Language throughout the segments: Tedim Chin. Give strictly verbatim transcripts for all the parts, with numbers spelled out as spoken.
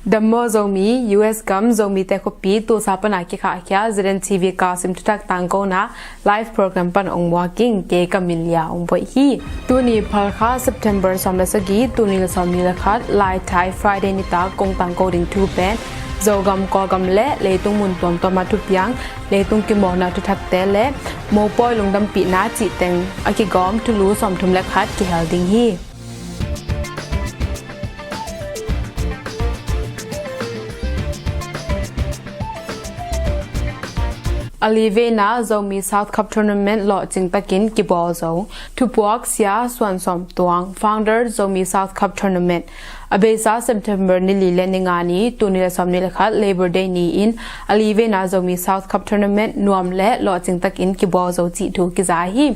Dammaw Zomi, U S gam Zomite khuapi, tulsa pana kikhahkhia Z N T V Kawlsim thuthak tangkona live program pan ong muak ing. Kei ka min Lia ong buaih hi. Tuni Phalkha, September sawm le sagih, tul nih le sawmnih le khat, Laithai, Friday nitak kong tangko ding thu pen Zogam, Kawlgam le leitung mun tuamtuama thupiang, leitung kimawlna thuthakte le mopawi lungdampihna cih teng a kigawm thulu sawmthum le khat kihel ding hi. A li veina Zomi South Cup Tournament lawhcing takin kibawl zo. Thupuak Sia Suan Sawm Tuang, founder, Zomi South Cup Tournament. A beisa September ni li le ni nga ni, tul nih le sawmnih le khat, Labor Day ni-in a li veina Zomi South Cup Tournament nuam le lawhcing takin kibawl zo cih thu kiza hi.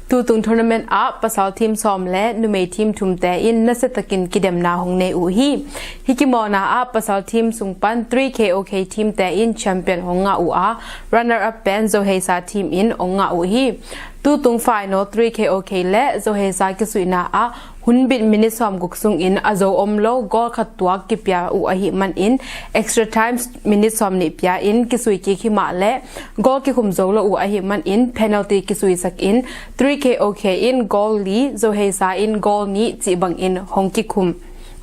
Tutung tournament ah pasal team sawm le numei team thumte in nasiatakin kidemna hong nei uh hi. Hih kimawlna ah pasal team sung pan three K O K teamte in champion hong ngah uh a, runner up pen Zoheisa team in hong ngah uh hi. Tutung final three K O K le Zoheisa kisuihna ah hunbit minute sawmguk sungin a zo om lo goal khat tuak kipia uh ahih manin extra time minute sawmnih pia in kisui kik hi mah le goal kikhum zo lo uh ahih manin penalty kisuisak in three K O K in goal li, Zoheisa in goal nih cih bangin hong kikhum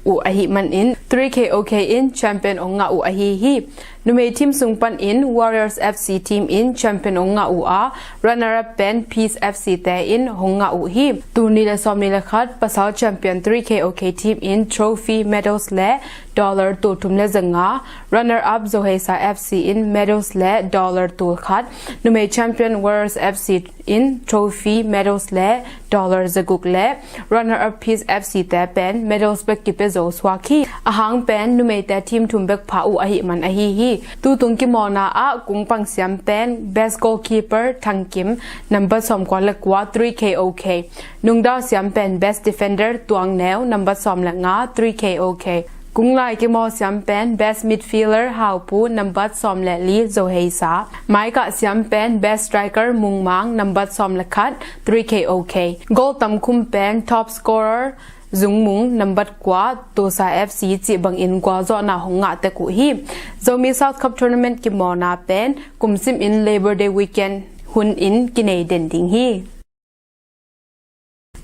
uh ahih manin three K O K in champion hong ngah uh ahi hi. Numei team sung panin Warriors F C team in champion hong ngah uh a, runner up pen Peace F C te in hong ngah uh hi. Tul nih le sawmnih le khat pasal champion three K O K team in trophy, medals le dollar tul thum le za nga, runner up Zoheisa F C in medals le dollar tul khat, numei champion Warriors F C in trophy, medals le dollar za guk le runner up Peace F C te pen medals bek kipia zo suak hi. A hang pen numeite team thum bek pha uh ahih man ahi hi. Tutung kimawlna ah kung pang siam pen best goalkeeper Thang Kim, nambat sawmkua le kua, three K O K. Nungdau siam pen best defender Tuang Neu, nambat sawm le nga, three K O K. Kunglai kimawl siam pen best midfielder Hau Pu, nambat sawm le li, Zoheisa. Maikah siam pen best striker Mung Mang, nambat sawm le khat, three K O K. Goal tamkhum pen top scorer Zung Mung, nambat kua, Tulsa F C cih bangin gualzawhna hong ngah tek uh hi. Zomi South Cup Tournament kimawlna pen kum simin Labor Day weekend hunin kinei den ding hi.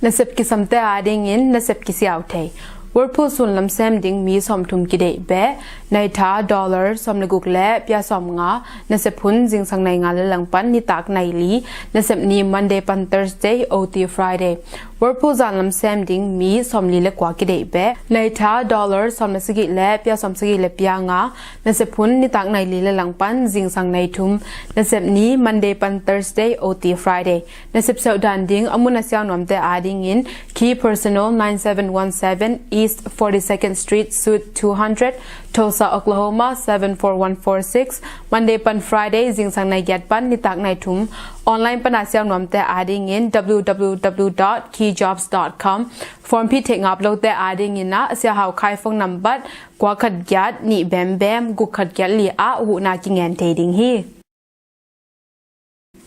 Nasep kisamte adingin nasep kisiau thei. Whirlpool sunlam sem ding mi sawmthum kideih beh. Naitha dollar sawm le guk le pia sawm nga. Nasep hun zingsang nai nga le langpan nitak nai li. Nasep ni Monday pan Thursday, O T Friday. Whirlpool zanlam sem ding mi sawmli le kua kideih beh. Naitha dollar sawm le sagih le pia sawm sagih le pia nga. Nasep hun nitak nai li le langpan zingsang nai thum. Nasep ni Monday pan Thursday, O T Friday. Nasep seuh dan ding a mun a siau nuamte adingin Key Personal, nine seven one seven East forty-second Street, Suite two hundred, Tulsa, Oklahoma seven four one four six. Monday pan Friday zingsang nai giat pan nitak nai thum. Online pana siau nuamte adingin W W W dot key jobs dot com. Form phih theih ngap lote adingin ah Sia Hau Khai phone nambat kua khat giat nih bem bem guk khat giat li ah huhna kingen thei ding hi.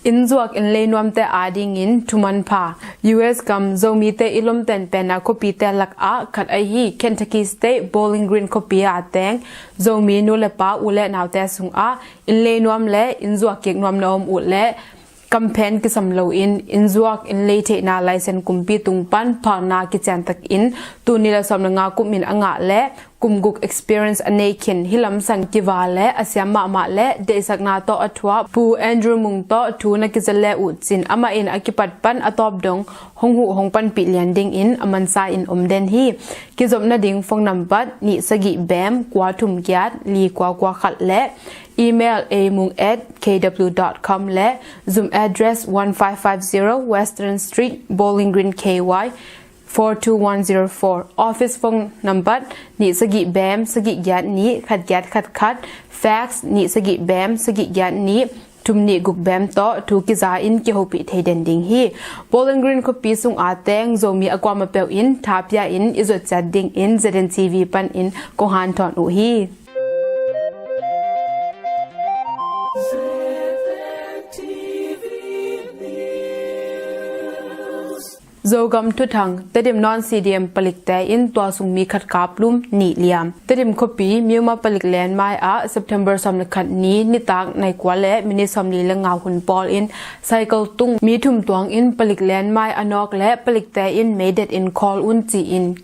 Innzuak innlei nuamte adingin thuman pha. U S gam Zomite i lomten penna khuapite lakah khat ahi Kentucky State Bowling Green khuapi a teng Zomi nu le pa u le naute sungah innlei nuam le innzuak kik nuam na om uh leh kamphen kisam loin innzuak innlei theihna license kumpi tung pan phakna kiciantakin tul nih le sawm le nga kumin a ngah le kum guk experience a nei khin hih lamsang kiva le a siam mahmah le deihsakna tawh a thuak Pu Andrew Mung tawh thu na kiza le uh cin amah in a kipat pan a tawp dong hong huh hong panpih lian dingin a mansa in om den hi. Kizop nading phone nambat nih sagih bem kua thum giat li kua kua khat le email a mung at K W dot com le Zoom address one five five zero Western Street, Bowling Green, K Y four two one zero four. Office phone nambat nih sagih bem sagih giat nih khat giat khat khat. Fax nih sagih bem sagih giat nih thum nih guk bem tawh thu kiza in kihopih thei den ding hi. Bowling Green khuapi sung a teng Zomi a kuama peuh in tha pia in i zuat ciat dingin Z N T V panin kong hanthawn uh hi. Zogam thuthang, Tedim non C D M palikte in tualsung mi khat kaplum, nih liam. Tedim khuapi Miuma palik lenmai ah September sawm le khat ni nitak nai kua le minit sawmli le nga hun pawl in cycle tung mi thum tuang in palik lenmai a nawk le palikte in meidet in khawl un ci-in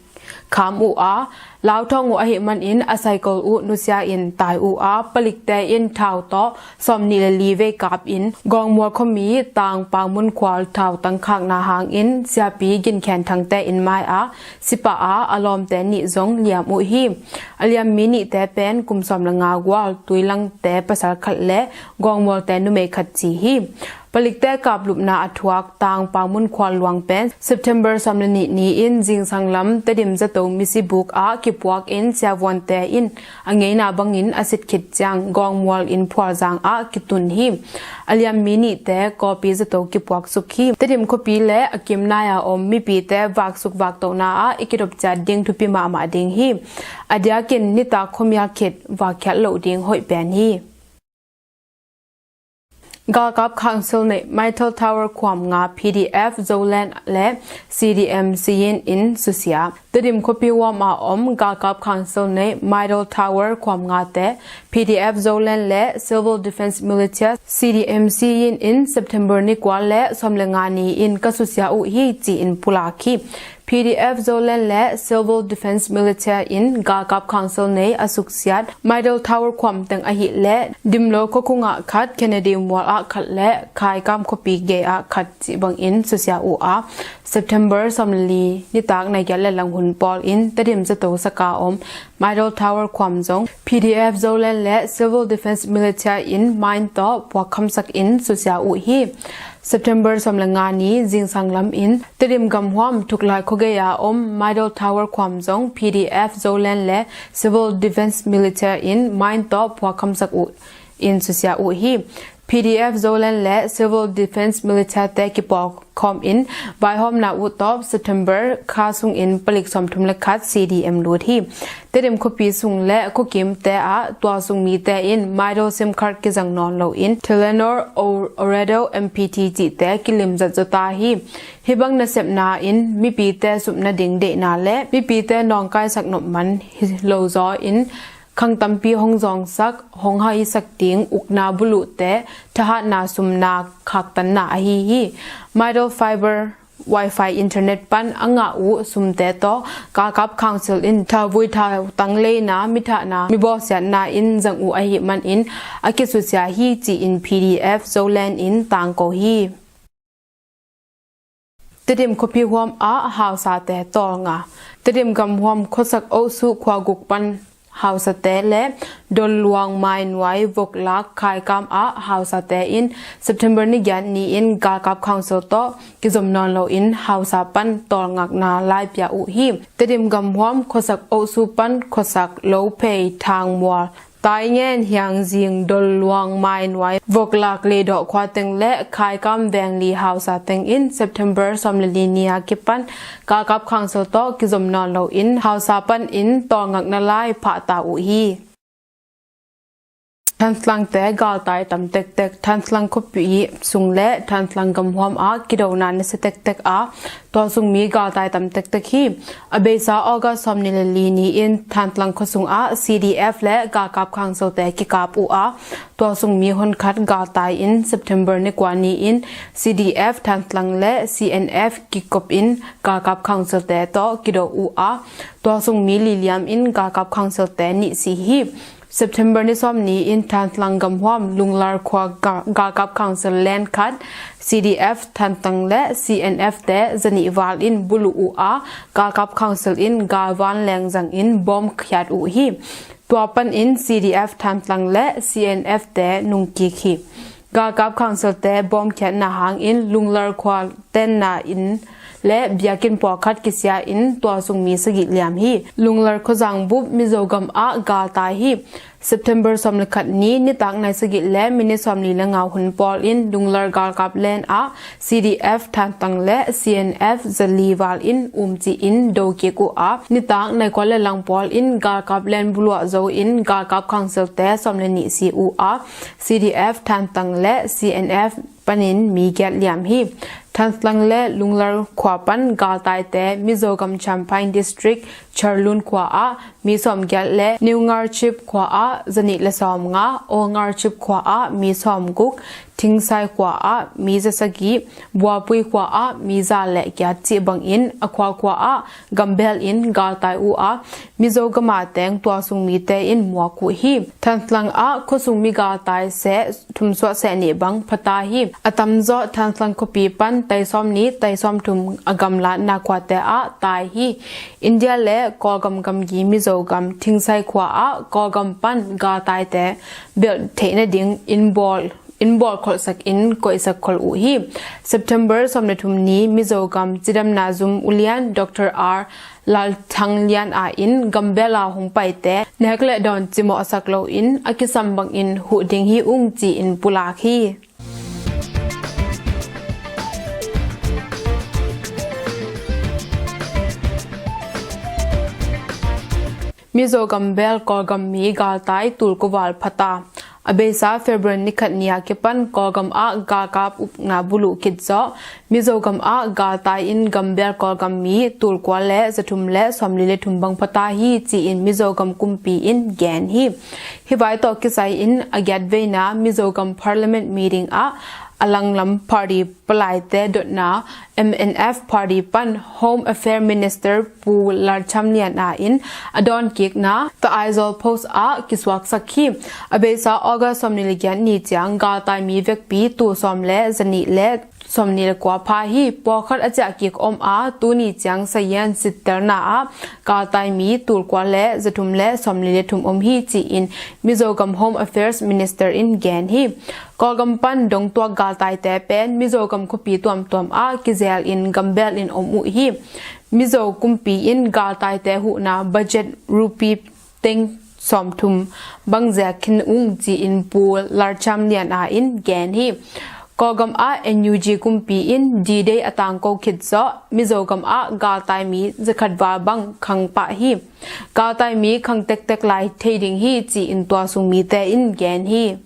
kham uh a, lauthawng uh ahih manin a cycle uh nusia in tai uh a, palikte in thau tawh sawmnih le li vei kap in Gawngmual khuami Tangpangmun khual thau tangkhakna hangin siapi Ginkhen Thangte in mai ah sipah a a lawmte nih zong liam uh hi. A liam mi nihte pen kum sawm le nga gual Tuilangte pasal khat le Gawngmualte numei khat ci hi. Palikte kaplupna a thuak Tangpangmun khual luang pen September sawm le nih ni-in zingsang lam Tedim zato misibuk ah kipuak in siavuante in a ngeina bangin a sit khit ciang Gawngmual in Phualzang ah kitun hi. A liam mi nihte kawpi zato kipuak suk hi. Tedim khuapi le a kimnai a om mipite vaksuk vaktohna ah i kidop ciat ding thupi mahmah ding hi. A diakin nitak khuamial khit vakkhiat loh ding hoih pen hi. Galkap Council neih Mytel Tower khuam nga P D F Zoland le C D M Siyin in susia. Tedim khuapi huam a om Galkap Council neih Mytel Tower khuam ngate P D F Zoland le Civil Defence Militia C D M Siyin in September ni kua le sawm le nga ni in ka susia uh hi ci-in pulak hi. P D F Zoland le Civil Defence Militia in Galkap Council neih a suksiat Mytel Tower khuam teng ahih le Dimlo khuakhung ah khat, Kennedy mual ah khat le Khaikam khuapi gei ah khat cih bangin susia uh a, September sawm le li nitak nai giat le lang hun pawl in Tedim zato saka om Mytel Tower khuam zong P D F Zoland le Civil Defence Militia in mine tawh puakkhamsak in susia uh hi. September sawm le nga ni zingsang lam in Tedim gamhuam Thuklai khuagei a om Mytel Tower khuam zong P D F Zoland le Civil Defence Militia in mine tawh puakkhamsak uh in susia uh hi. P D F Zoland le Civil Defence Militia te kipawlkhawm in vaihawmna uh tawp September kha sungin palik sawmthum le khat C D M lut hi. Tedim khuapi sung le khuakimte ah tualsung mite in Mytel sim card kizang nawn loin Telenor, O-, Ooredoo, M P T cihte kilimzat zaw ta hi. Hih bang nasepna in mipite supna ding deihna le mipite nawngkaisak nopman hi lo zaw in khang tampi hong zawngsak, hong haisak ding ukna buluhte thahatna sumna khaktanna ahi hi. Mytel Fiber Wi-Fi internet pan a ngah uh sumte tawh Galkap Council in thauvui thautang leina mithahna mibawlsiatna in zang uh ahih manin a kisusia hi ci-in P D F Zoland in tangko hi. Tedim khuapi huam ah hausate tawlnga. Tedim gamhuam khuasak Ohsuh khuaguk pan hausate le Dolluang, Mainuai, Voklak, Khaikam ah hausate in September ni giat ni-in Galkap Council tawh kizom nawn loin hausa pan tawlngakna lai pia uh hi. Tedim gamhuam khuasak Ohsuh pan khuasak Lophei, Thangmual, Taingen, Hiangzing, Dolluang, Mainuai, Voklak, Leidawh khua teng le Khaikam vengli hausa teng in September sawm le li ni a kipan Galkap Council tawh kizom nawn loin hausa panin tawlngakna lai phahta uh hi. Thantlangte galtai tam tektek. Thantlang khuapi sung le Thantlang gamhuam ah kidona nasia tektek a tualsung mi galtai tam tektek hi. A beisa August sawmnih le li ni-in Thantlang khuasung ah C D F le Galkap Council te kikap uh a, tualsung mi honkhat galtai in September ni kua ni-in C D F Thantlang le C N F kikop in Galkap Council te tawh kido uh a, tualsung mi li liam in Galkap Council te nih si hi. September ni sawm ni-in Thantlang gamhuam Lunglar khua ga-, Galkap Council land khat, C D F Thantlang le C N F te zanih val in buluh uh a, Galkap Council in galvan leng zangin bawm khiat uh hi. Tua panin C D F Thantlang le C N F te nungkik hi. Galkap Council te bawmkhiatna hangin Lunglar khua tenna inn le biakinn pawlkhat kisia in tualsung mi sagih liam hi. Lunglar khuazang bup Mizo gam ah galtai hi. September sawm le khat ni nitak nai sagih le minit sawmli le nga hun pawl in Lunglar galkap len ah C D F Thantlang le C N F zali val in umci in dokik uh a, nitak nai kua le lang pawl in galkap len buluah zo in Galkap Council te sawm le nih si uh a, C D F Thantlang le C N F panin mi giat liam hi. Thantlang le Lunglar khua pan galtaite Mizo gam Champhai District Charlun khua ah mi sawmgiat le New Ngarchip khua ah zanih le sawmnga, Old Ngarchip khua ah mi sawmguk, Thingsai khua ah mi zasagih, Buapui khua ah mi za le giat cih bangin a khuakhua ah gambel in galtai uh a, Mizo gam ah teng tua sung mite in muak uh hi. Thantlang ah khuasung mi galtai seh thum suah seh nih bang phata hi. A tamzaw Thantlang khuapi pan tai sawm nih tai sawm thum a gamlatna khuate ah tai hi. India le Kawlgam gamgi Mizo gam Thingsai khua ah Kawlgam pan galtaite belh theih nading in bawl in bawl kholhsak in koihsak kholh uh hi. September sawm le thum ni Mizo gam cidamna zum ulian Dr. R Lalthang Lian ah in gambel a hong paite nek le dawn cimawhsak lo in a kisam bangin huh ding hi ung ci-in pulak hi. Mizo gambel Kawlgam mi galtai tulkuval phata. A beisa February ni khat ni a kipan Kawlgam ah galkap upna buluh khit zawh Mizo gam ah galtai in gambel Kawlgam mi tulkua le zathum le sawmli le thum bang phata hi ci-in Mizo gam kumpi in gen hi. Hih vai tawh kisai in a giat veina Mizo gam Parliament meeting ah a langlam party palaite dotna M N F party pan Home Affair Minister Pu Lalcham Lian ah in a dawnkikna The Aizawl Post ah kisuaksak hi. A beisa August sawmni le giat ni ciang galtai mi vekpi tul sawm le zanih le sawmni le kua pha hi. Pawlkhat a ciah kik om a tuni ciang sayan sittelna ah galtai mi tulkua le zathum le sawmli le thum om hi ci-in Mizo gam Home Affairs Minister in gen hi. Kawlgam pan dongtuak galtaite pen Mizo gam khuapi tuamtuam ah kizel in gambel in om uh hi. Mizo kumpi in galtaite huhna budget rupee teng sawmthum bang zek khin ung ci-in Pu Lalcham Lian ah in gen hi. Kawlgam ah N U G kumpi in D-Day a tangko khit zawh Mizo gam ah galtai mi zakhat val bang khang pah hi. Galtai mi khang tektek lai thei ding hi ci-in tua sung mite in gen hi.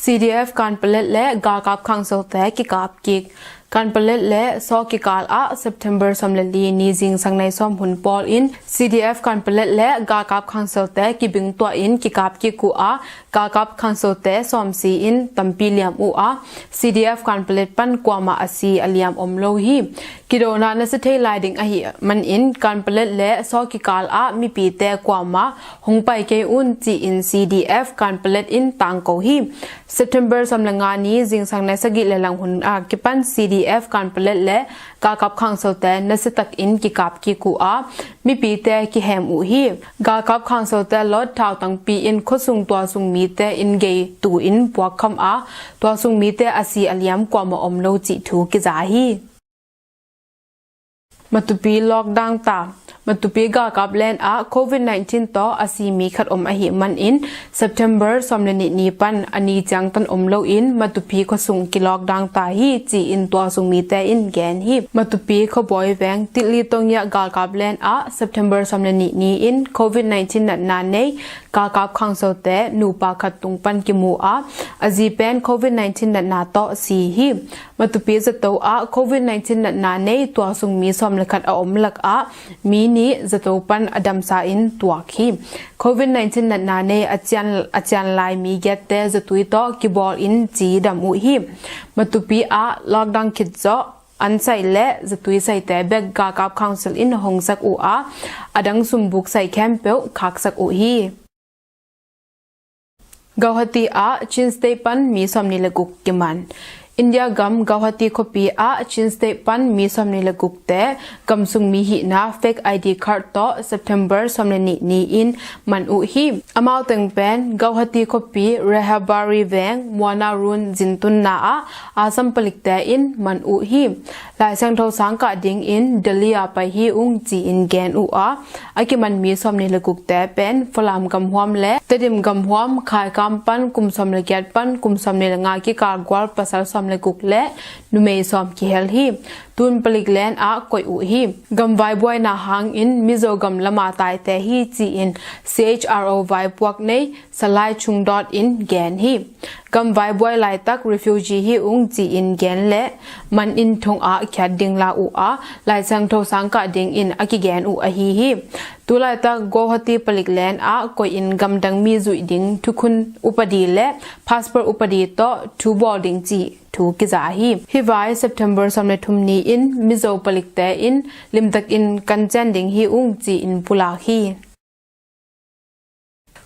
C D F Kanpalet le galkap khangselte kikap kik. Kanpalet le Saw kikal ah September sawm le li ni zingsang nai sawm hun pawl in C D F Kanpalet le galkap khangselte kibing tuah in kikap kik uh a, galkap khangselte sawm si in tampi liam uh a, C D F Kanpalet pan kuamah a si a liam om lo hi. Kidona na si thei lai ding ahih manin Kanpalet le Saw kikal ah mipite kuamah hong pai kei un ci-in C D F Kanpalet in tangko hi. September sawm le nga ni zingsang nai sagih le lang hun a kipan C D F Kanpalet le galkap khangselte na si takin kikap kik uh a, mipite kihem uh hi. Galkap khangselte lot thautangpi in khuasung tuasung mite in gei tu in puakkham a, tuasung mite a si a liam kuamah om lo cih thu kiza hi. Matupi lockdown ta. Matupi galkap len ah Covid nineteen tawh a si mi khat om ahih manin September sawm le nih ni pan a ni ciangtan om loin Matupi khuasung ki lockdown ta hi ci-in tuasung mite in gen hi. Matupi khuabawi veng Titli Tongiah galkap len ah September sawm le nih ni in Covid nineteen natna nei galkap khangselte nupa khat tung pan kimu a, a zi pen Covid nineteen natna tawh si hi. Matupi zato ah Covid nineteen natna nei tuasung mi sawm le khat a om lakah mi nih zato pan a damsa in tuak hi. Covid nineteen natna nei a cian, a cian lai mi giatte zatui tawh kibawl in ci dam uh hi. Matupi ah lockdown khit zawh an sai le zatui saite bek galkap council in hongsak uh a, a dang sumbuk sai khempeuh khaksak uh hi. Guwahati ah Chin State pan mi sawmni le guk kiman. India gam Guwahati khuapi ah Chin State pan mi sawmni le gukte gamsung mi hihna fake I D card tawh September sawm le nih ni in man uh hi. Amau teng pen Guwahati khuapi Rehabari veng Muana Run zintunna ah Assam palikte in man uh hi. Lai Siangtho sang kah dingin Delhi a pai hi ung ci-in gen uh a, a kiman mi sawmni le gukte pen Falam gamhuam le Tedim gamhuam Khaikam pan kum sawm le giat pan kum sawmni le nga kikal gual pasal sawm le guk le numei sawm kihel hi. Tun palik len ah koih uh hi. Gam vaibuaina hangin Mizo gam lama taite hi ci-in C H R O vaipuak nei Salai Chung Dawt in gen hi. Gam vaibuai laitak refugee hi ung ci-in gen le man in thong ah khiat ding la uh a, Lai Siangtho sangkah dingin a kigen uh ahi hi. Tulaitak Guwahati palik len ah koih in gamdang mi zuih ding thukhun upadi le passport upadi tawh thu bawl ding cih thu kiza hi. Hih vai September sawm le thum ni-in Mizo palikte in limtakin kan cian ding hi ung ci-in pulak hi.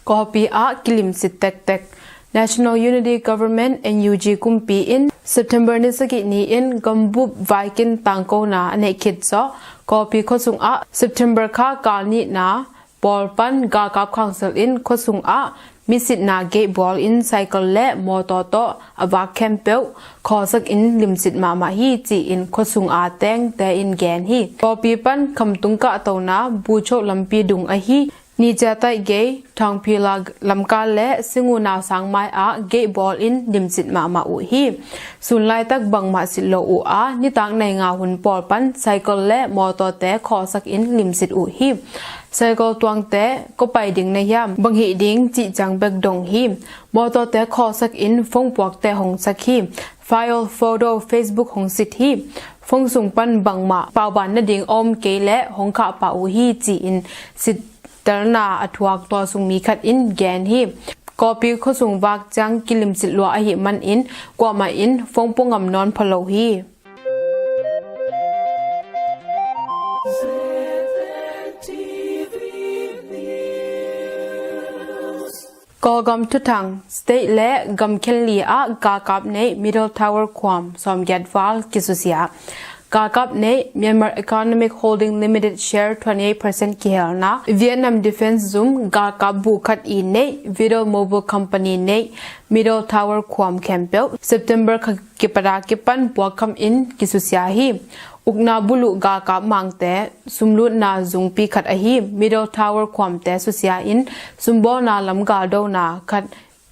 Kawpi ah kilimsit tektek. National Unity Government, N U G, kumpi in September ni sagih ni-in gambup vaikin tangkona a neih khit zawh Kawpi khuasung ah September kha kal nihna pawl pan galkap council in khuasung ah misitna gate bawl in cycle le mawtaw tawh a vak khempeuh khawlsak in limsit mahmah hi ci-in khuasung a tengte in gen hi. Kawpi pan Khamtung kah tona Bucho lampi dung ahi Nicia Taigei Thangphila lamkal le Singuna sangmai ah gate bawl in limsit mahmah uh hi. Sun laitak bangmah sit lo uh a, nitak nai nga hun pawl pan cycle le mawtawte khawlsak in limsit uh hi. Cycle tuangte ko pai ding na hiam, bang hih ding cih ciang bek dong hi. Mawtawte khawlsak in phone puakte hongsak hi. File, photo, Facebook hongsit hi. Phone sung pan bangmah pauban nading a om kei le hongkhah pah uh hi ci-in sit telna a thuak tualsung mi khat in gen hi. Kawpi khuasung vak ciang kilimsit lua ahih manin kuamah in phone pua ngam nawn pha lo hi. Kawlgam thuthang. State le gam khenli ah galkap neih Middle Tower khuam sawmgiat val kisusia. Galkap neih Myanmar Economic Holding Limited share twenty eight percent kihelna, Vietnam Defense zum galkap bu khat i neih Vidal Mobile Company neih Middle Tower khuam khempeuh September kha kipata kipan puakkham in kisusia hi. Ukna buluh galkap mangte sumlutna zungpi khat ahi Middle Tower khuamte susia in sumbawlna lam galdona khat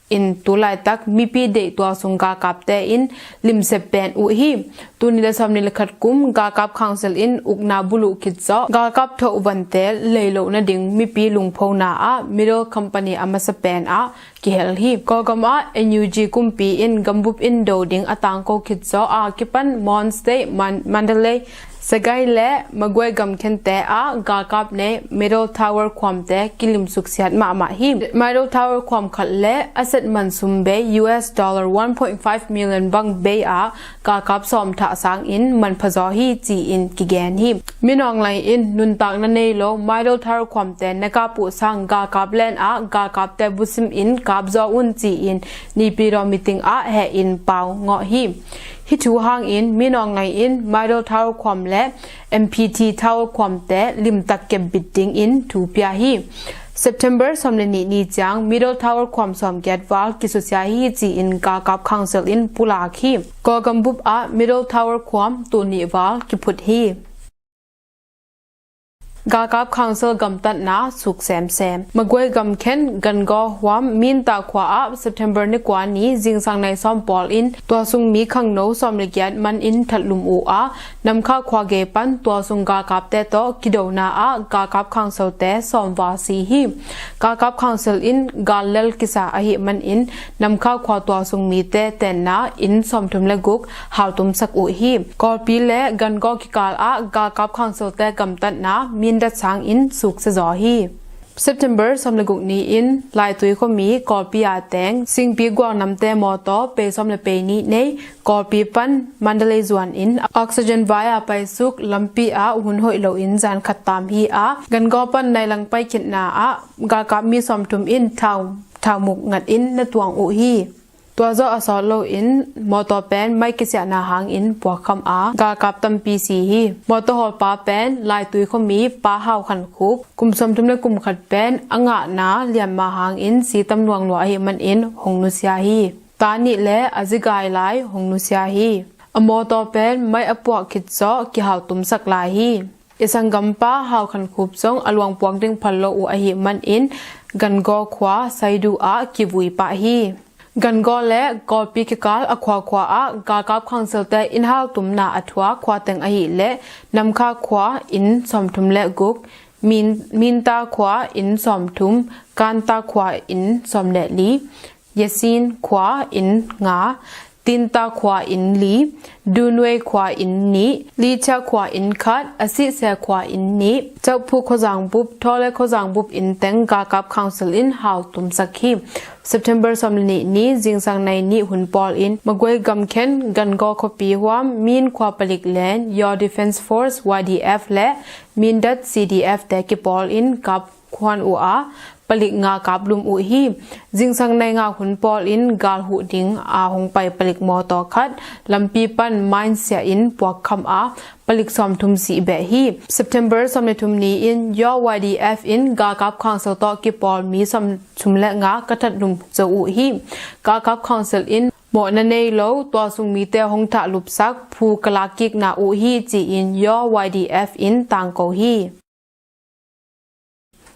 in tulaitak mipi deih tualsung galkapte in limsep pen uh hi. Tuni le sawmni le khat kum galkap council in ukna buluh khit zawh galkap thoh vante lei loh nading mipi lungphona ah Middle Company a masa pen ah kihel hi. Kawlgam ah N U G kumpi in gambup in do ding a tangko khit zawh a kipan Mon State, Man-, Mandalay, Sagaing le Magway gam khente ah galkap neih Middle Tower khuamte kilimsuk siat mahmah hi. Middle Tower khuam khat le a set man sum bei U S dollar one point five million bang bei ah galkap sawm thah sangin manpha zaw hi ci-in kigen hi. Min Aung Hlaing in nuntakna nei lo Middle Tower khuamte na kap uh sang galkap len ah galkapte busim in kap zaw un ci-in Naypyidaw meeting ah heh in pau ngawh hi. Hih thu hangin Min Aung Hlaing in Middle Tower khuam le M P T Tower khuamte limtak kepbit dingin thu pia hi. September sawm le nih ni ciang Middle Tower khuam sawmgiat val kisusia hi ci-in galkap council in pulak hi. Kawlgam bup ah Middle Tower khuam tul nih val kiphut hi. Galkap council gamtatna suk semsem. Magway gamkhen Gangaw huam Minta khua ah September ni kua ni zingsang nai sawm pawl in tualsung mi khangno sawm le giat man in thatlum uh a, Namkha khua gei pan tualsung galkapte tawh kidona ah galkap councilte sawm val si hi. Galkap council in gal lel kisa ahih manin Namkha khua tualsung mite tenna inn sawmthum le guk haltumsak uh hi. Kawlpi le Gangaw kikal ah galkap councilte gamtatna mindat sangin suksia zaw hi. September sawm le guk ni-in Laitui khuami Kawlpi a teng singpi gualnamte mawtaw pei sawm le pei nih nei Kawlpi pan Mandalay zuan in oxygen vai a paisuk lampi ah hun hoih loin zan khat tam hi a, Gangaw pan Nailang pai khitna ah galkap mi sawmthum in thau, thaumuk ngat in na tuang uh hi. Tua zawh a sawt loin mawtaw pen mai kisiahna hangin puakkham a galkap tampi si hi. Mawtaw hawlpa pen Laitui khuami Pa Hau Khan Khup, kum sawmthum le kum khat pen a ngahna liamma hangin si tam luang lua ahih manin hong nusia hi. Ta nih le a zigai lai hong nusia hi. A mawtaw pen mai a puak khit zawh kihautumsak lai hi. I sanggampa Hau Khan Khup zong a luang puak ding phal lo uh ahih manin Gangaw khua Saidu ah kivui pah hi. Gangaw le Kawlpi kikal a khuakhua ah galkap khangsilte in haltumna a thuak khua teng ahih leh Namkha khua inn sawmthum le guk, Min, Minta khua inn sawmthum, Kanta khua inn sawm le li, Yasin khua inn nga, Tinta khua inn li, Dunwei khua inn nih, Licha khua inn khat, Asihse khua inn nih, Chauhphu khuazang bup, Thawle khuazang bup inn teng galkap khangsil in haltumsak hi. September sawm le nih ni zingsang nai nih hun pawl in Magway gamkhen Gangaw khuapi huam Min khua palik len Yaw Defence Force Y D F le Mindat C D F te kipawl in kap khuan uh a, palik nga kaplum uh hi. Zingsang nai nga hun pawl in gal huh ding a hong pai palik mawtaw khat lampi pan mine siah in puakkham a, palik sawmthum sih beh hi. September sawm le thum ni in Yaw Y D F in galkap khangsil tawh kipawl mi sawmthum le nga ka thatlum zo uh hi. Galkap khangsil in mawhna nei lo tualsung mite hong thahlupsak phu ka lakkikna uh hi ci-in Yaw Y D F in tangko hi.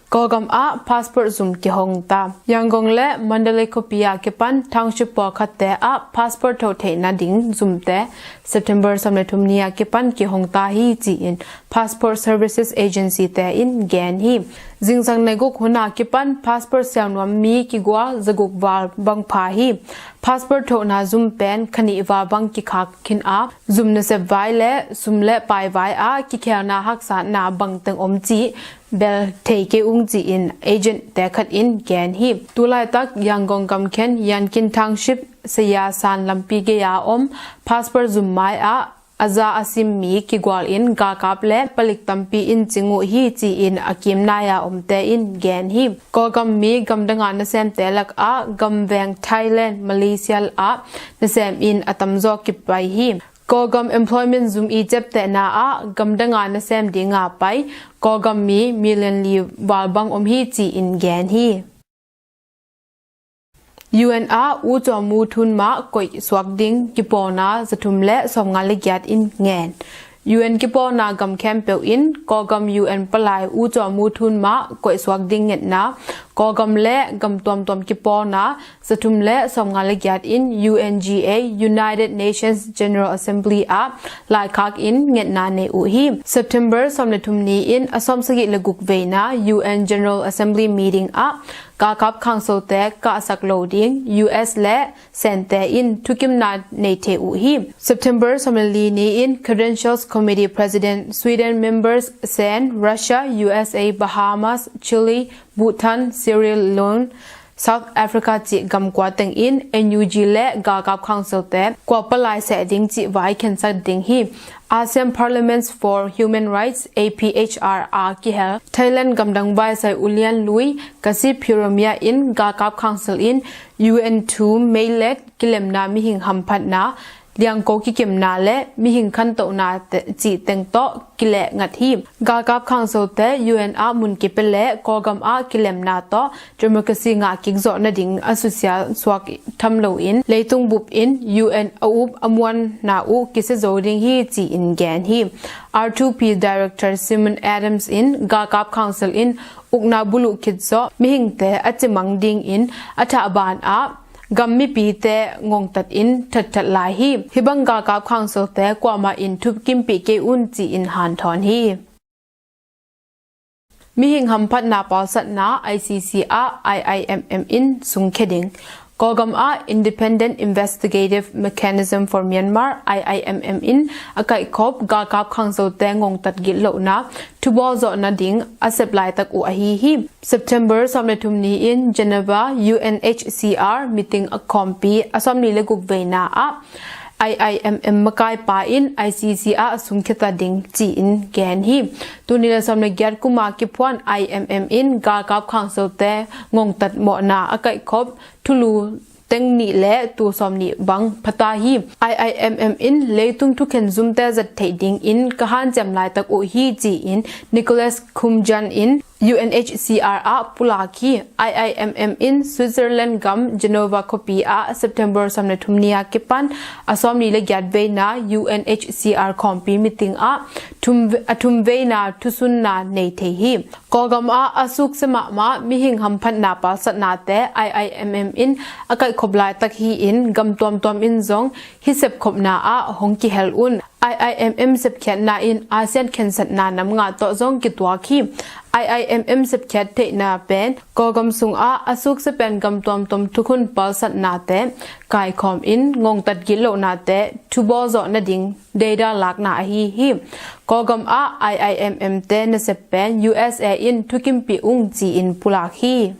Kawlgam ah passport zum kihong ta. Yangon le Mandalay khuapi ah kipan township pawlkhatte ah passport thoh theihna ding zumte September sawm le thum ni ah kipan kihong ta hi ci-in Passport Services Agency te in gen hi. Zingsang nai guk hun ah kipan passport siamnuam mi kigual zaguk val bang pha hi. Passport thohna zum pen khanih val bang kikhak khin a, zum nasep vai le sum le pai vai ah kikhelna haksatna bangteng om cih bel thei kei ung ci-in agent te khat in gen hi. Tulaitak Yangon gamkhen Yankin Township saya san lampi gei-a om passport zum mai ah a za a sim mi kigual in galkap le palik tampi in cing uh hi ci-in a kim nai-a omte in gen hi. Kawlgam mi gamdanga nasemte lakah gamveng Thailand, Malaysia ah nasem in a tamzaw kipai hi. Kawlgam employment zum i ciaptehna ah gamdanga nasem dinga pai Kawlgam mi million li val bang om hi ci-in gen hi. U N ah U Kyaw Moe thun mah koih suak ding kipawlna zathum le sawmnga le giat in ngen. U N kipawlna gam khempeuh in Kawlgam U N palai U Kyaw Moe thun mah koih suak ding ngetna, Kawlgam le gam tuamtuam kipawlna zathum le sawmnga le giat in U N G A, United Nations General Assembly ah laikhak in ngetna nei uh hi. September sawm le thum ni in a sawmsagih le guk veina U N General Assembly meeting ah galkap khangsote kahsak lo ding U S le Sente in thukimna nei thei uh hi. September sawm le li ni in Credentials Committee President, Sweden members Sen, Russia, U S A, Bahamas, Chile, Bhutan, Sierra Leone, South Africa cih gam kua teng in N U G le galkap khangsote kua palai seh ding cih vai khensak ding hi. ASEAN Parliaments for Human Rights, A P H R, a kihel Thailand gamdang vaisai ulian lui Kasi Phiromia in galkap khangsil in U N thu meilek kilemna mihing hamphatna, liangko kikimna le mihing khantohna te, cih teng tawh kileh ngat hi. Galkap khangsote U N ah mun kipia le Kawlgam ah kilemna tawh democracy ngah kik zawh nading a susia suak tham loin leitung bup in U N a up a muanna uh kisia zo ding hi ci-in gen hi. R two P Director Simon Adams in galkap khangsil in ukna buluh khit zawh mihingte a cimang dingin a thahban ah gam mipite ngongtat in thatthat lai hi. Hih bang galkap khangsote kuamah in thukimpih kei un ci-in hanthawn hi. Mihing hamphatna pawlsatna I C C ah I I M M in sungkhia ding. Kawlgam ah Independent Investigative Mechanism for Myanmar, I I M M, in a kaihkhop galkap khangsote ngongtat gitlohna thubawl zawh nading a sep laitak uh ahi hi. September sawm le thum ni in Geneva U N H C R meeting a khawmpi a sawmli le guk veina ah I I M M makaipa in I C C ah sungkhia ta ding ci-in gen hi. Tuni le sawm le giat kuma kiphuan I M M in galkap khangsote ngongtat mawhna a kaihkhop thulu teng nih le tul sawm nih bang phata hi. I I M M in leitung thukhen zumte zat theih dingin ka hanciam laitak uh hi ci-in Nicholas Koumjian in U N H C R ah pulak hi. I I M M in Switzerland gam Geneva khuapi ah September sawm le thum ni a kipan a sawmli le giat veina U N H C R khawmpi meeting ah thum, a thum veina thusunna nei thei hi. Kawlgam ah a sukse mahmah mihing hamphatna palsatnate I I M M in a kaihkhop laitak hi-in gam tuamtuam in zong hih sepkhopna ah hong kihel un. I I M M sepkhiatna in ASEAN khensatna nam nga tawh zong kituak hi. I I M M sepkhiat theihna pen Kawlgam sungah a sukse pen gam tuamtuam thukhun palsatnate kaikhawm in ngongtat gitlohnate thubawl zawh nading deida lakna ahi hi. Kawlgam ah I I M M te nasep pen U S A in thukimpih ung ci-in pulak hi.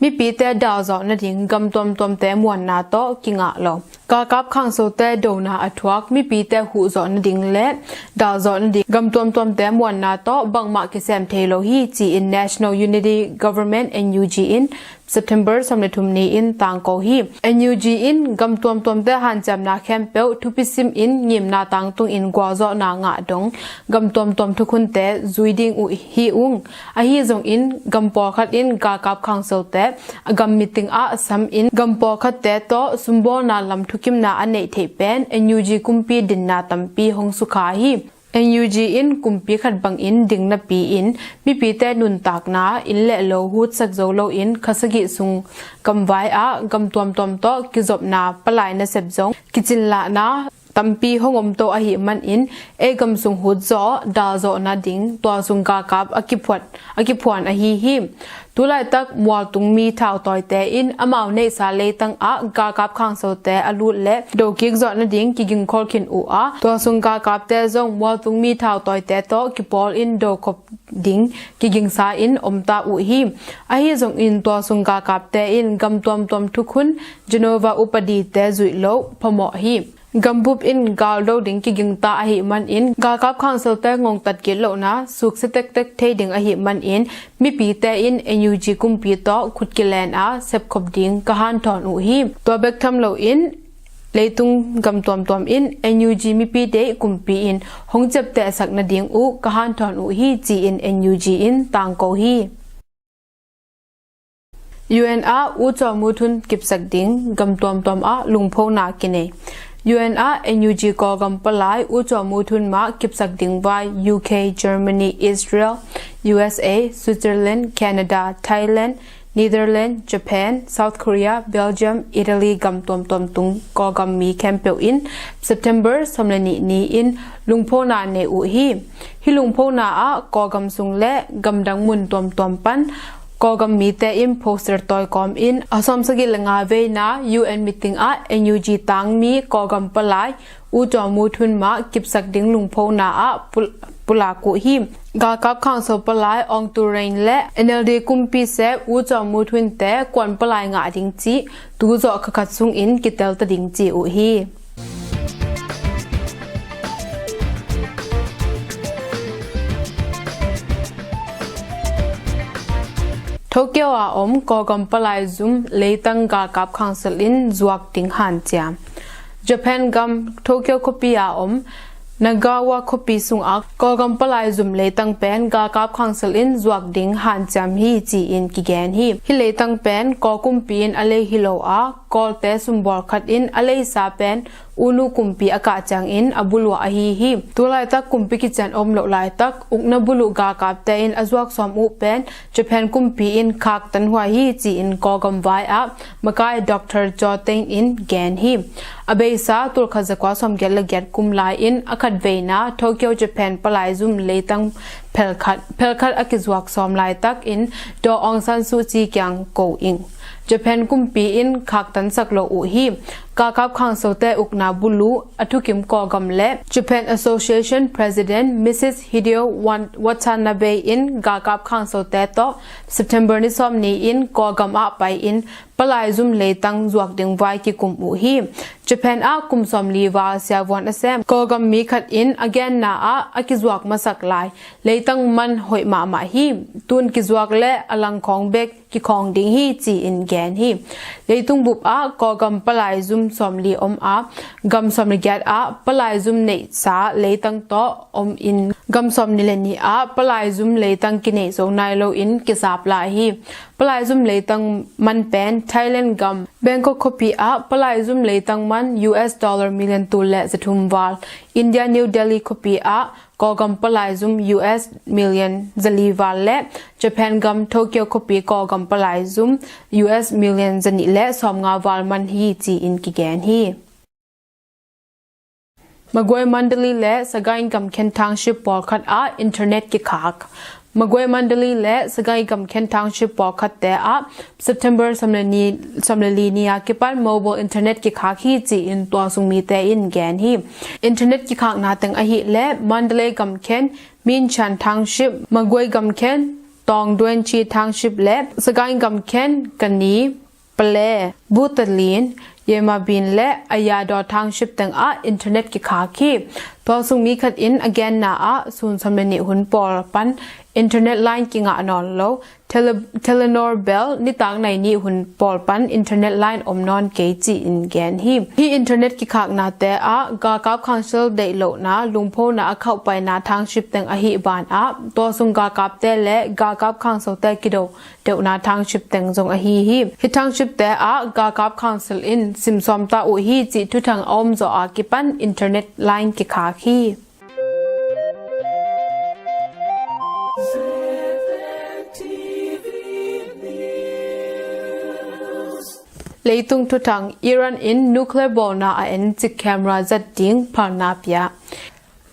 Mipite dalzawh nading gam tuamtuamte muanna tawh kingah lo. Galkap khangsote dona a thuak mipite huhzawh nading le dalzawh nading gam tuamtuamte muanna tawh bangmah kisem thei lo hi ci-in National Unity Government, N U G in September sawm le thum ni-in tangko hi. N U G in gam tuamtuamte hanciamna khempeuh thupi simin ngimna tangtungin gualzawhna ngah dong gam tuamtuam thukhunte zui ding uh hi ung. Ahi zongin gam pawlkhat in galkap khangsote a gam meeting ah samin gam pawlkhatte tawh sumbawlna lam thukimna a neih theih pen N U G kumpi dinna tampi hong sukha hi. N U G in kumpi khat bangin ding napi-in mipite nuntakna inn le lo hutsak zo loin kha sagih sung gamvai ah gam tuamtuam tawh kizopna palai nasep zong kicinlahna tampi hong omto ahih manin ei gam sung hutzaw dalzawh nading tualsung galkap a kiphuat, a kiphuan ahi hi. Tulaitak mualtung mi thautawite in amau neihsa leitang ah galkap khangsote a lut le dokik zawh nading kigingkhol khin uh a, tualsung galkapte zong mualtung mi thautawite tawh kipawl in dokhop ding kigingsa in omta uh hi. Ahi zongin tualsung galkapte in gam tuamtuam thukhun Geneva upadite zuih loh phamawh hi. Gambup in galdo ding kigingta ahih manin galkap khangsote ngongtat gitlohna sukse tektek thei ding ahih manin mipite in N U G kumpi tawh khut kilen a sepkhop ding ka hanthawn uh hi. Tua bek tham loin leitung gam tuamtuam in N U G mipi deih kumpi in hong ciaptehsak nading uh ka hanthawn uh hi ci-in N U G in tangko hi. U N ah U Chaw Mu Thun kipsak ding gam tuamtuam ah lungphona kinei. U N ah N U G Kawlgam palai U Chaw Mu Thun mah kipsak ding vai U K, Germany, Israel, U S A, Switzerland, Canada, Thailand, Netherlands, Japan, South Korea, Belgium, Italy gam tuamtuam tung Kawlgam mi khempeuh in September sawm le nih ni-in lungphona nei uh hi. Hih lungphona ah Kawlgam sung le gamdang mun tuamtuam pan Kawlgam mite in poster tawi kawmin a sawmsagih le nga veina U N meeting ah N U G tangmi Kawlgam palai U Chaw Mu Thun mah kipsak ding lungphona ah pul-, pulak uh hi. Galkap khangso palai Aung Tou Rain le N L D kumpi sep U Chaw Mu Thun te kuan palai ngah ding cih tu zawh kha khat sungin kitel ta ding ci uh hi. Tokyo a om Kawlgam palai zum leitang galkap khangsil in zuak ding hanciam. Japan gam Tokyo khuapi a om Nagawa khuapi sungah Kawlgam palai zum leitang pen galkap khangsil in zuak ding hanciam hi ci-in kigen hi. Hih leitang pen Kawl kumpi in a lei hi lo a, Kawlte sumbawl khat in a leisa pen Unu kumpi a kah ciangin a buluh ahi hi. Tulaitak kumpi kician om loh laitak ukna buluh galkapte in a zuak sawm uh pen Japan kumpi in khaktan huai hi ci-in Kawlgam vai ah makai Doctor Joe Teng in gen hi. A beisa tulkhat zakua sawmgiat le giat kum lai in a khat veina Tokyo Japan palai zum leitang phelkhat, phelkhat a kizuak sawm laitak in Daw Aung San Suu Kyi kiang ko ing. Japan kumpi in khaktansak lo uh hi. Galkap khangsote ukna buluh a thukim Kawlgam le Japan Association President Missus Hideo Wan-, Watanabe in galkap khangsote tawh September ni sawm ni-in Kawlgam ah pai-in palai zum leitang zuak ding vai kikum uh hi. Japan ah kum sawmli val siavuan a sem Kawlgam mi khat in a genna ah a kizuak masak lai leitang man hoih mahmah hi. Tun kizuak le a langkhawng bek kikhawng ding hi ci-in gen hi. Leitung bup ah Kawlgam palai zum sawmli om a, gam sawmli giat ah palai zum neihsa leitang tawh om in gam sawmli le nih ah palai zum leitang kinei zo nai lo in kisap lai hi. Palai zum leitang man pen Thailand gam Bangkok khuapi ah palai zum leitang man U S dollar million tul le zathum val, India New Delhi khuapi ah Kawlgam palai zum U S million zali val le Japan gam Tokyo khuapi Kawlgam palai zum U S million zanih le sawmnga val man hi ci-in kigen hi. Magway Mandalay le Sagaing gamkhen township pawlkhat ah internet kikhak. Magway Mandalay le Sagaing gamkhen township pawlkhatte ah September sawmli ni, sawmli ni a kipan mobile internet kikhak hi ci-in tualsung mite in gen hi. Internet kikhakna teng ahih le Mandalay gamkhen Minchan township, Magway gamkhen Tongduenchi township le Sagaing gamkhen Kani, Pale, Butalin, Yemabin le Ayado township teng ah internet kikhak hi. Tualsung mi khat in a genna ah sun sawmli nih hun pawl pan internet line kingah nawn lo, Tele, Telenor bel nitak nai nih hun pawl pan internet line om nawn kei ci-in gen hi. Hi internet kikhaknate ah galkap council deih lohna lungphona a khauhpaina township teng ahih ban ah tualsung galkapte le galkap councilte kido deuhna township teng zong ahi hi. Hi townshipte ah galkap council in simsawm ta uh hi cih thuthang a omzawh a kipan internet line kikhak hi. Leitung thuthang. Iran in nuclear bawlna a encik camera zat ding phalna pia.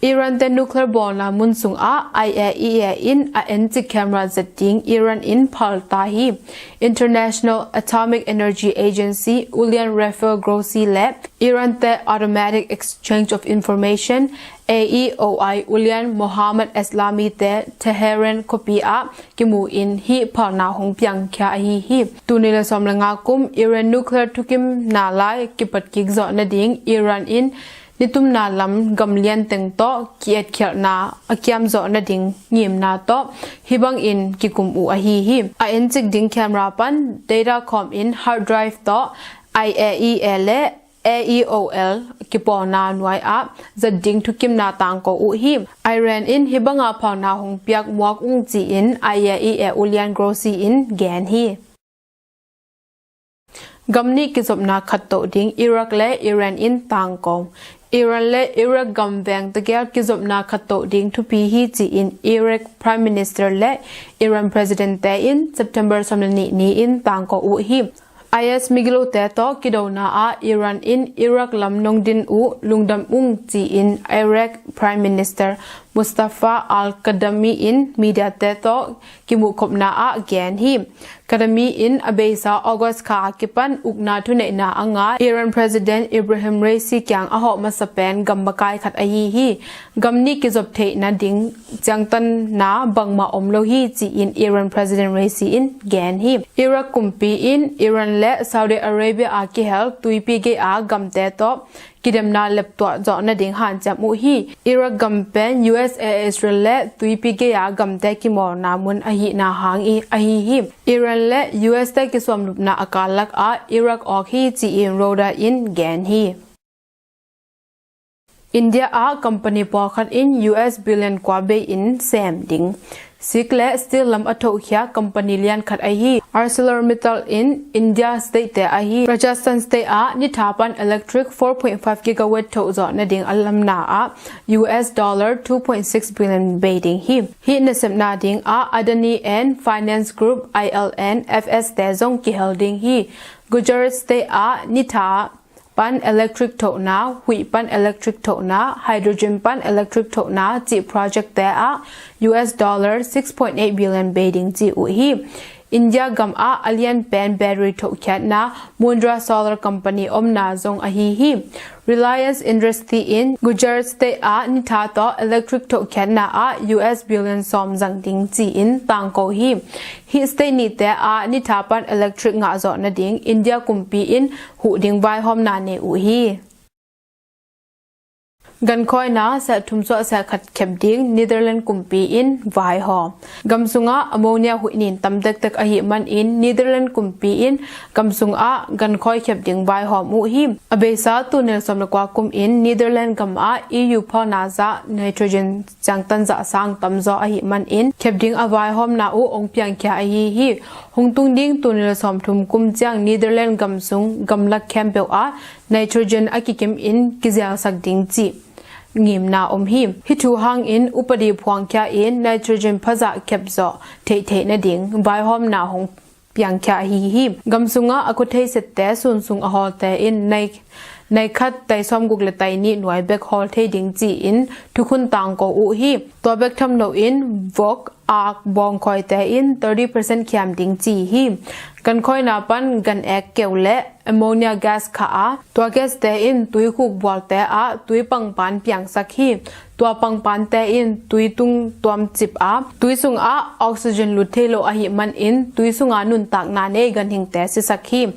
Iran te nuclear bawlna mun sungah I A E A in a encik camera zat ding Iran in phal ta hi. International Atomic Energy Agency ulian Rafael Grossi le Iran te Automatic Exchange of Information, A E O I ulian Mohammad Eslami te Tehran khuapi ah kimu in hih phalna hong piangkhia ahi hi. Tul nih le sawm le nga kum Iran nuclear thukimna lai kipat kik zawh nading Iran in nitumna lam gamlian teng tawh ki-etkhialhna a kiamzawh nading ngimna tawh hih bangin kikum uh ahi hi. A encik ding camera pan data khawm in hard drive tawh I A E A le A E O L kipawlna nuai ah zat ding thukimna tangko uh hi. Iran in hih bangah phalna hong piak muak ung ci-in I A E A ulian Grossi in gen hi. Gam nih kizopna khattoh ding Iraq le Iran in tangko. Iran le Iraq gam veng tegel kizopna khattoh ding thupi hi ci-in Iraq Prime Minister le Iran President te in September sawm le nih ni-in tangko uh hi. I S migilote tawh kidona ah Iran in Iraq lam nong din uh lungdam ung ci-in Iraq Prime Minister Mustafa Al-Kadhimi in mediate tawh kimuhkhopna ah gen hi. Kadhimi in a beisa August kha a kipan ukna thuneihna a ngah Iran President Ibrahim Raisi kiang a hawh masa pen gam makai khat ahi hi. Gam nih kizop theih nading ciangtanna bangmah om lo hi ci-in Iran President Raisi in gen hi. Iraq kumpi in Iran le Saudi Arabia a kihel tuipi gei a gamte tawh kidemna leptuah zawh nading hanciam uh hi. Iraq gam pen U S A, Israel le tuipi gei a gamte kimawlna mun ahihna hang i ahi hi. Iran le U S te kisuamlupna a kal lakah Iraq awk hi ci-in Rota in gen hi. India ah company pawlkhat in U S billion kua bei in sem ding. Sik le steel lam a thohkhia company lian khat ahi ArcelorMittal in India state te ahi Rajasthan state ah nitha pan electric four point five gigawatt thoh zawh nading a lamna ah U S dollar two point six billion bei ding hi. Hih nasepna ding ah Adani and Finance Group, I L N F S te zong kihel ding hi. Gujarat state ah nitha pan electric thohna, huih pan electric thohna, hydrogen pan electric thohna cih project te ah U S dollar six point eight billion bei ding ci uh hi. India gam ah a lian pen battery thohkhiatna Mundra Solar Company omna zong ahi hi. Reliance Industry in Gujarat state ah nitha tawh electric thohkhiatna ah U S billion sawm zang ding ci-in tangko hi. Hih state nihte ah nitha pan electric ngahzawh nading India kumpi in huh ding vaihawmna nei uh hi. Gankhawina seh thum suah seh khat khep ding Netherlands kumpi in vaihawm. Gam sungah ammonia huih nin tam dekdek ahih manin Netherlands kumpi in gam sungah gankhawi khep ding vaihawm uh hi. A beisa tul nih le sawm le kua kum in Netherlands gam ah E U phalna zah nitrogen ciangtan zah sang tamzaw ahih manin khep ding a vaihawmna uh hong piangkhia ahi hi. Hong tung ding tul nih le sawm thum kum ciang Netherlands gam sung gamlak khempeuh ah nitrogen a kikim in kizialsak ding cih ngimna om hi. Hih thu hangin upadi phuangkhia in nitrogen phazah khepzawh theihtheih nading vaihawmna hong piangkhia ahi hi. Gam sungah a khuathei sette sun sung a hawlte in nai, nai khat tai sawmguk le tai nih nuai bek hawl thei ding ci-in thukhun tangko uh hi. Tua bek tham loin vok, ak, bawngkhawite in thirty percent khiam ding ci hi. Gankhawina pan gan ek keu le ammonia gas khah a, tua gaste in tui khukbualte ah tui pangpan piangsak hi. Tua pangpante in tui tung tuamcip a, tui sungah oxygen lut thei lo ahih manin tui sunga nuntakna nei ganhingte sisak hi.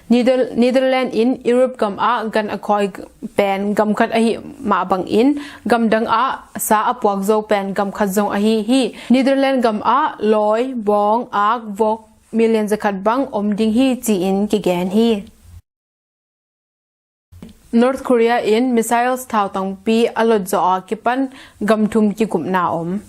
Nether-, Netherlands in Europe gam ah gan a khawi pen gam khat ahih mah bangin gamdang ah sa a puak zo pen gam khat zong ahi hi. Netherlands gam ah lawi, bawng, ak, vok million zakhat bang om ding hi ci-in kigen hi. North Korea in missiles thautangpi a lot zawh a kipan gam thum kikupna om.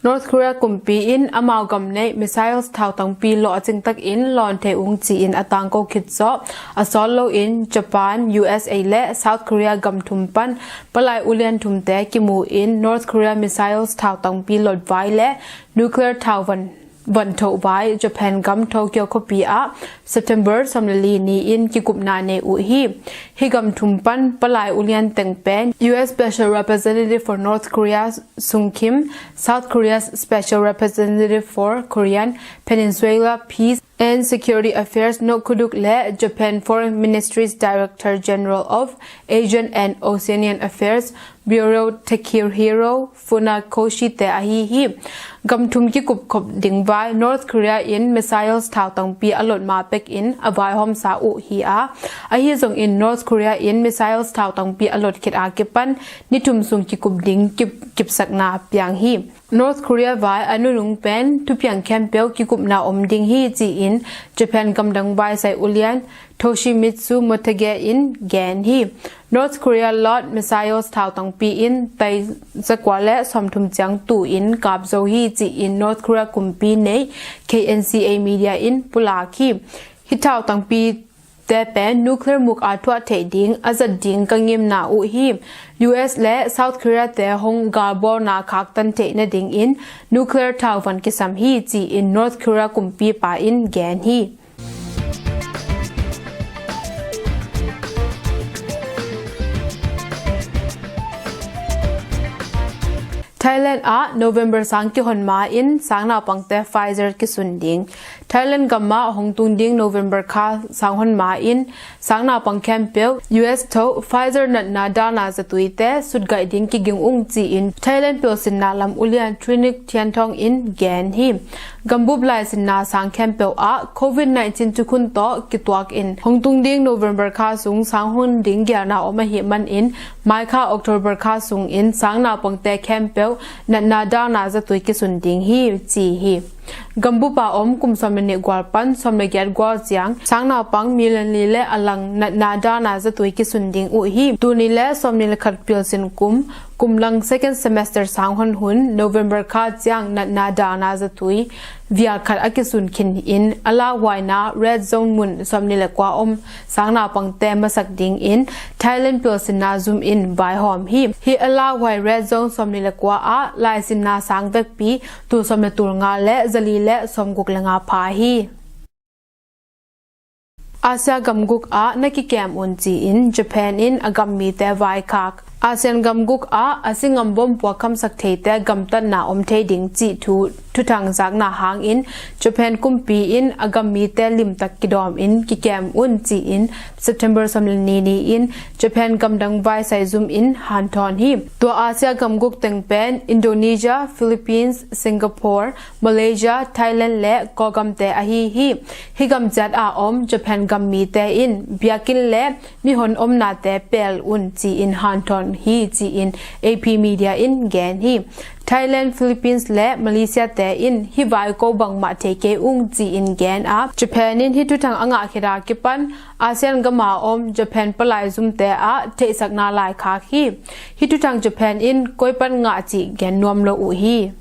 North Korea kumpi in amau gam neih missiles thautangpi lawh a cingtakin lawn thei ung ci-in a tangko khit zawh a sawt loin Japan, U S A le South Korea gam thum pan palai ulian thumte kimu in North Korea missiles thautangpi lot vai le nuclear thau van van thoh vai Japan gam Tokyo khuapi ah September sawm le li ni-in kikupna nei uh hi. Hih gam thum pan palai ulian teng pen U S Special Representative for North Korea Sung Kim, South Korea's Special Representative for Korean Peninsula Peace and Security Affairs Noh Kyu-duk le Japan Foreign Ministry's Director General of Asian and Oceanian Affairs Bureau Takehiro Funakoshi te ahi hi. Gam thum kikup khop ding vai North Korea in missiles thautangpi a lot ma pekin a vaihawmsa uh hi a, ahi zongin North Korea in missiles thautangpi a lot khit a kipan ni thum sung kikup ding kip, kipsakna piang hi. North Korea vai a nunung pen thupiang khempeuh kikupna om ding hi ci-in Japan gamdang vai sai ulian Toshimitsu Motegi in gen hi. North Korea lot missiles thautangpi in tai zakua le sawmthum ciang tu-in kap zo hi ci-in North Korea kumpi neih K N C A media in pulak hi. Hih thautangpi te pen nuclear muk a thuah theih ding a zat ding ka ngimna uh hi. U S le South Korea te hong galbawlna khaktan theih nadingin nuclear thau van kisam hi ci-in North Korea kumpipa in gen hi. Thailand ah November sang kihon ma-in sang naupangte Pfizer kisun ding. Thailand gam ah hong tung ding November kha sang hon ma-in sang naupang khempeuh U S tho Pfizer natna dahna zatuite sutgaih ding kiging ung ci-in Thailand pilsinna lam ulian Trinik Thianthong in gen hi. Gambup laisinna sang khempeuh ah covid nineteen thukhun tawh kituak in hong tung ding November kha sung sang hon ding gialna om ahih manin mai kha October kha sungin sang naupangte khempeuh natna dahna zatui kisun ding hi ci hi. Gambup a om kum sawm le nih gual pan sawm le giat gual ciang sang naupang million li le a lang natna dahna zatui kisun ding uh hi. Tul nih le sawm nih le khat pilsin kum, kum lang second semester sang hon hun November kha ciang natna dahna zatui vial khat a kisun khin in a lauhuaina red zone mun sawm nih le kua om sang naupangte masak dingin Thailand pilsinna zum in vaihawm hi. Hih a lauhuai red zone sawm nih le kua ah laisinna sang vekpi tul sawm le tul nga le zali le sawmguk le nga pha hi. Asia gamguk ah na kikem un ci-in Japan in a gammite vaikhak. ASEAN gamguk ah a singam bom puak khamsak theite gamtatna om thei ding cih thu Thuthang zakna hangin Japan kumpi in a gam mite limtak kidawm in kikem un ci-in September sawm le ni ni-in Japan gamdang vai sai zum in hanthawn hi. Tua Asia gam guk teng pen Indonesia, Philippines, Singapore, Malaysia, Thailand le Kawlgamte ahi hi. Hih gam ciat a om Japan gam mite in biakinn le mihon omnate pel un ci-in hanthawn hi ci-in A P Media in gen hi. Thailand, Philippines le Malaysia te in hih vai ko bangmah thei kei ung ci-in gen a, Japan in hih thuthang a ngah khit a kipan Asia gam a om Japan palai zumte ah theihsakna laikhak hi. Hih thuthang Japan in koi pan ngah cih gen nuam lo uh hi.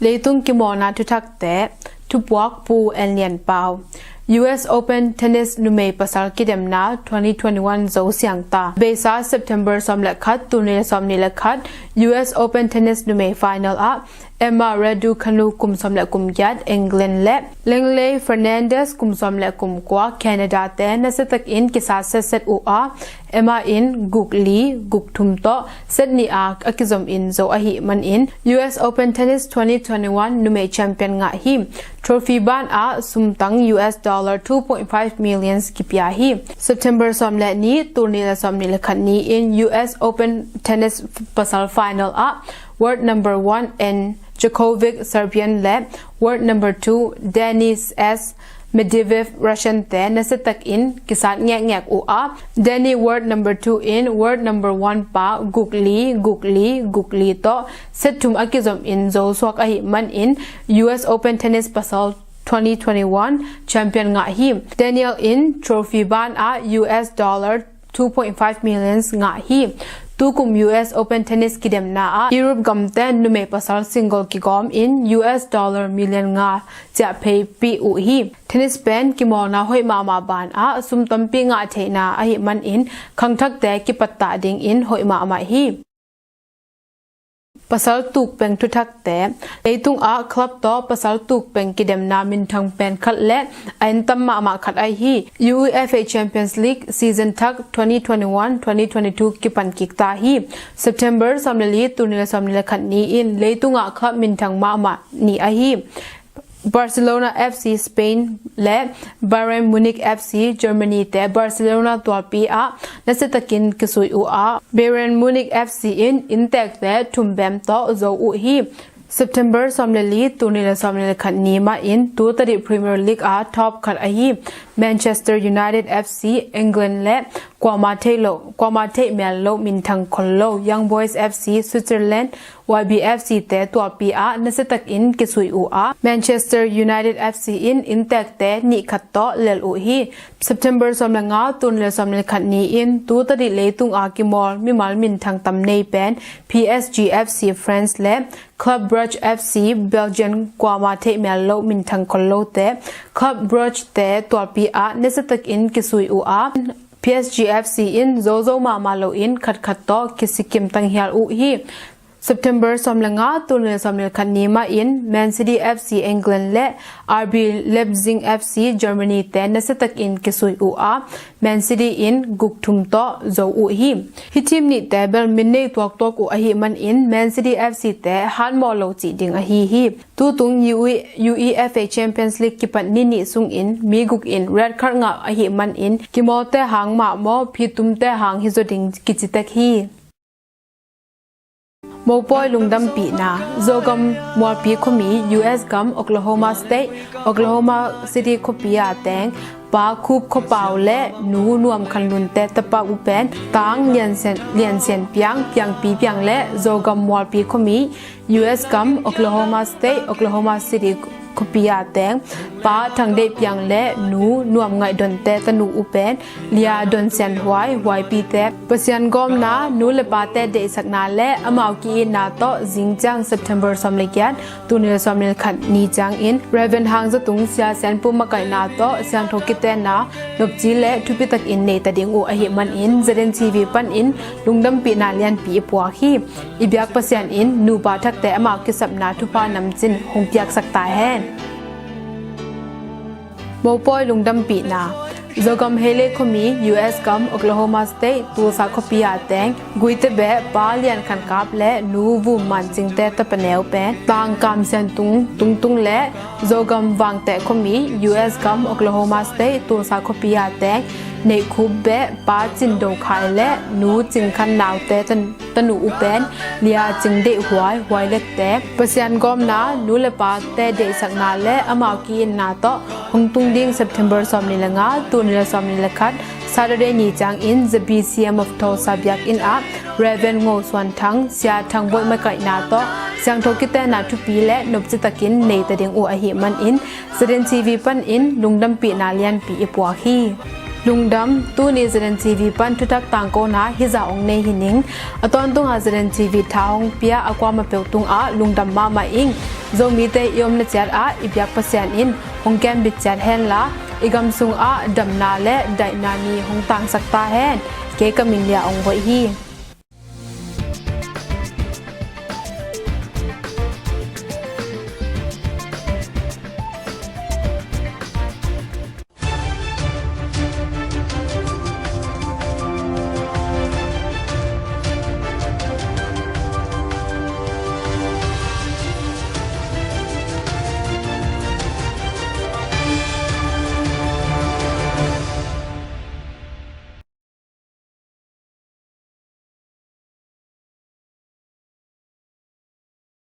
Leitung kimawlna thuthakte, thupuak Pu En Lian Pau. U S Open Tennis numei pasal kidemna twenty twenty-one zo siang ta. Beisa September sawm le khat, tul nih le sawm nih le khat, U S Open Tennis numei final ah Emma Raducanu kum sawm le kum giat England le Lenglet Fernandez kum sawm le kum kua Canada te nasiatakin kisat setset uh a, Emma in guk li, guk thum tawh set nih a a kizom in zo ahih manin U S Open Tennis twenty twenty-one numei champion ngah hi. Trophy ban ah sumtang U S dollar two point five millions kipia hi. September sawm le nih, tul nih le sawm nih le khat ni-in U S Open Tennis pasal final ah world number one and Djokovic, Serbian le world number two Denis S Medvedev, Russian te nasiatakin kisat ngekngek uh a, Denis world number two in world number one pa guk li, guk li, guk li tawh set thum a kizom in zo suak ahih manin U S Open Tennis pasal twenty twenty-one champion ngah hi. Daniel in trophy ban ah U S dollar two point five millions ngah hi. Tukum U S Open Tennis kidemna ah Europe gamte numei pasal single kigawm in U S dollar million nga ciah pheipih uh hi. Tennis pen kimawlna hoih mahmah ban ah sum tampi ngah theihna ahih manin khangthakte kipattah dingin hoih mahmah hi. Pasal tukpeng thuthakte. Leitung ah club tawh pasal tukpeng kidemna minthang pen khat le a entam mahmah khat ahi hi. UEFA Champions League season thak twenty twenty-one twenty twenty-two kipan kik ta hi. September sawm le li, tul nih le sawm nih le khat ni-in leitung ah club minthang mahmah nih ahi Barcelona F C Spain le Bayern Munich F C Germany te Barcelona tualpi ah nasiatakin kisui uh a, Bayern Munich F C in inntekte thum bem tawh zo uh hi. September sawm le li, tul nih le sawm nih le khat ni mahin tu tadih Premier League ah top khat ahi Manchester United F C England le kuama theih lo, kuama theih mel lo, minthang khol lo Young Boys F C Switzerland, Y B F C te tualpi ah nasiatakin kisui uh a, Manchester United F C in inntekte nih khat tawh lel uh hi. September sawm le nga, tul nih le sawm nih le khat ni-in tu tadih leitung ah kimawl mimal minthang tam nei pen P S G F C France le Club Brugge F C Belgium kuama theih mel lo, minthang khol lote Club Brugge te tualpi ah nasiatakin kisui uh a, P S G F C in zozo mahmah loin khatkhat tawh kisikim tanghial uh hi. September sawm le nga, tul nih le sawm nih le khat ni mahin Man City F C England le R B Leipzig F C Germany te nasiatakin kisui uh a, Man City in guk thum tawh zo uh hi. Hih team nihte bel min nei tuaktuak uh ahih manin Man City F C te hatmawh lo cih ding ahi hi. Tutung U E, UEFA Champions League kipat ni nih sungin mi guk in red card ngah ahih manin kimawlte hang mah maw, phitumte hang hizaw ding kici tek hi. Mopawi lungdampihna. Zogam mualpi khuami U S gam Oklahoma State, Oklahoma City khuapi a teng Pa Khup Khua Pau le Nu Nuam Khan Lunte tapa uh pen Tang Lian Sian, Lian Sian Piang, Piangpi Piang le Zogam mualpi khuami U S gam Oklahoma State, Oklahoma City khuapi a teng Pa Thang Deih Piang le Nu Nuam Ngaih Donte tanu uh pen Lia Don Sian Huai, Huaipite Pasian gawmna, nu le pate deihsakna le amau ki-itna tawh zing ciang September sawm le giat, tul nih le sawm nih le khat ni ciangin Reverend Hang Za Tung Sia Sian Pu makaihna tawh siangtho kitenna nopci le thupi takin neita ding uh ahih manin Z N T V panin lungdampihna lianpi i puak hi. I biak Pasian in nupa thakte amau kisapna thupha namcin hong piaksak ta hen. Mopawi lungdampihna. Zogam Heilei khuami U S gam Oklahoma State Tulsa khuapi ah teng Guite beh Pa Lian Khan Kap le Nu Vum Man Cingte tapaneu pen tangkam siantung tungtung le Zogam Vangteh khuami U S gam Oklahoma State Tulsa khuapi ah teng Neihkhup beh Pa Cin Do Khai le Nu Cing Khan Naute tanu u pen Lia Cing Deih Huai, Huai Lekte, Pasian gawmna, nu le pate deihsakna le amau ki-itna tawh hong tung ding September sawmnih le nga, tul nih le sawmnih le khat, Saturday ni ciangin The B C M of Tulsa biakinn ah Rev. Ngo Suan Thang, Sia Thang Bawi makaihna tawh siangtho kitenna thupi le nopci takin nei ta ding uh ahih manin Z N T V panin lungdampihna lianpi i puak hi. Lungdam, tuni Z N T V pan thuthak tangkona hizah hong nei hi ning. A tawntunga Z N T V tha hong pia a kuamah peuh tungah lungdam mahmah ing. Zomite i omna ciat ah i biak Pasian in hong kembit ciat henla, i gam sungah damna le daihna ni hong tangsak ta hen. Kei ka min Lia Ong Bawi hi.